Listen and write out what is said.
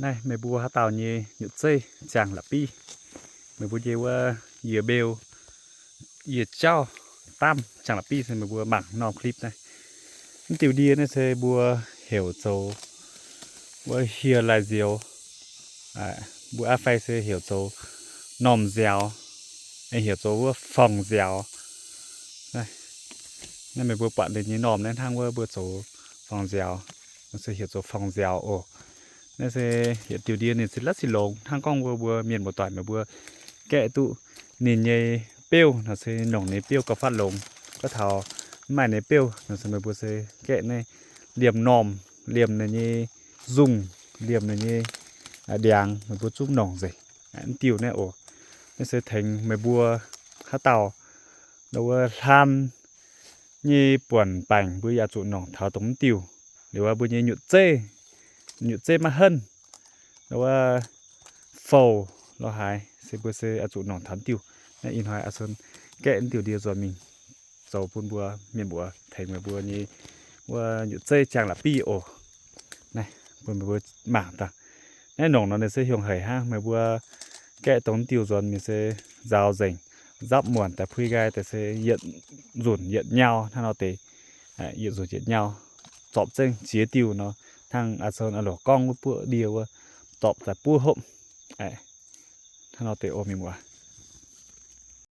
Naaiv meih mbuo haaix dauh nyei nyutc zeiv ziangh la'biv, meih mbuo nyei wuov yie mbeu, yie jauv, daamv ziangh la'biv se meih mbuo mangc norm clip naaiv. Mv diuh ndie naaiv se mbuo heuc zoux wuov hieh lai nzioux, mbuo aav fai se heuc zoux normh nziaaux, heuc zoux wuov forng nziaaux. Naaiv meih mbuo buatc ninh nyei normh naaiv hnangv wuov mbuo zoux forng nziaaux, se heuc zoux forng nziaaux oc. Naaiv se yietc diuh ndie ninh se la'sic longx hnangv gorngv wuov mbuo mienh muoz-doic meih mbuo gaeqv duqv ninh nyei beuv nor se nongc ninh beuv gauh faatv longx. Gorngv taux mv maaih ninh beuv nor se meih mbuo se gaeqv naaiv liemh normh, liemh ninh nyei nzungh, liemh ninh nyei ndiangx meih mbuo zungv nongc nzengc. Mv diuh naaiv oc, naaiv se tengx meih mbuo haaix dauh wuov hlan nyei buonc baengc mbuo yaac zuqc nongc taux dongh mv diuh. Liuz mbuo nyei nyutc zeiv, nyutc zeiv maiv henv, wuov fou lo haaix se mbuo se oix zuqc nongc taux mv diuh. Naaiv ih hnoi a'son gaeqv mv diuh ndie nzuonx mingh zoux bun mbuo mienh muoz tengx meih mbuo nyei wuov nyutc zeiv ziangh la'biv oc. Naaiv bun meih mbuo mangc daaih. Naaiv nongc nor ninh se hiuang haic hnangv. Meih mbuo gaeqv dongh mv diuh nzuonx mingh se nzaaux nzengc, nzapv muonc daaih puix nqaai daaih se yietc nzunc yietc nyau hnangv nor deix. Yietc nzunc yietc nyau, zorpc zengv ziex diuh nor, hnangv a'son a'loc gorngv wuov buoqv ndie wuov, zorpc daaih buov hopv. Hnangv nor deix oc mienh muoz.